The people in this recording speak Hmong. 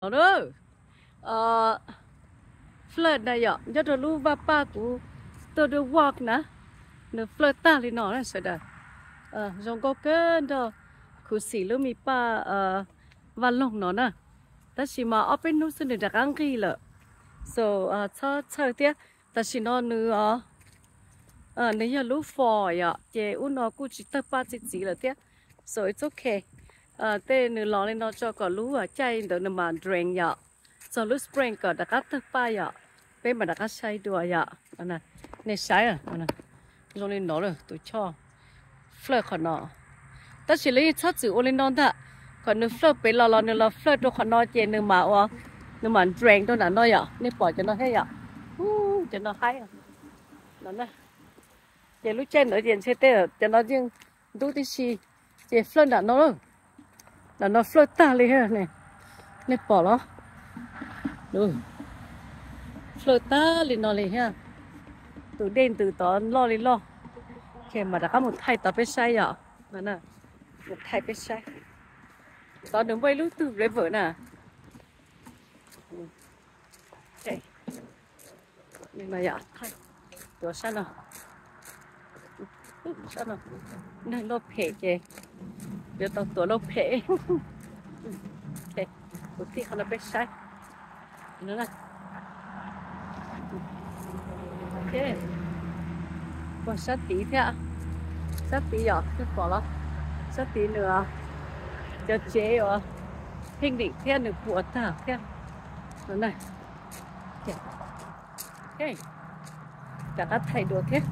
No na, flood na yom, nyob rau lub vaj paj kuv tuaj dua walk na, nws flood tag li no na sawv daws. Zoo nkauj kawg nrog khuv xim lub me paj vaj loog no na. Tab sis mas ob peb hnub xwb nws rov qab nqig lawm, so txhob txhawj thiab. Tam sim no nws nws yog lub fall yom, ces ub no kuj tsis tawg paj txi txiv lawm thiab, so it's okay. Tej nws los li no tso kom lub caij ntawd nws mam drain yom, txog lub spring kom rov qab tawg paj yom, peb mam rov qab saib dua yom. Nej saib, zoo li no lawm tus choj flood qhov no. Tab sis lawv yeej txhob txwm ua li no ntag, kom nws flood pem los los nws los flood rau qhov no ces nws mam ua, nws mam drain rau nram no yom. Nej pom cov no thiab yom, cov no haib no. Ces lub caij ntawd ces ntshe tej cov no yeej ntub tib si, ces flood nram no, nram no flood tag li. Nej pom los, flood tag li no li thiab. Tus dej ntws tod loj li loj. Ces mam rov qab mus thaij tod peb saib yom. Mus thaij peb saib. Tod nws muaj ib lub tug river na. Tuav sab no, sab no, neeg loj phem ces yuav tau tuav loj phem. Kuv tij qhov no peb saib. Pog sab tid thiab, sab tid yom, nej pom los, sab tid nws cov tsev uas picnic thiab nws puas tag thiab. Rov qab thaij dua thiab.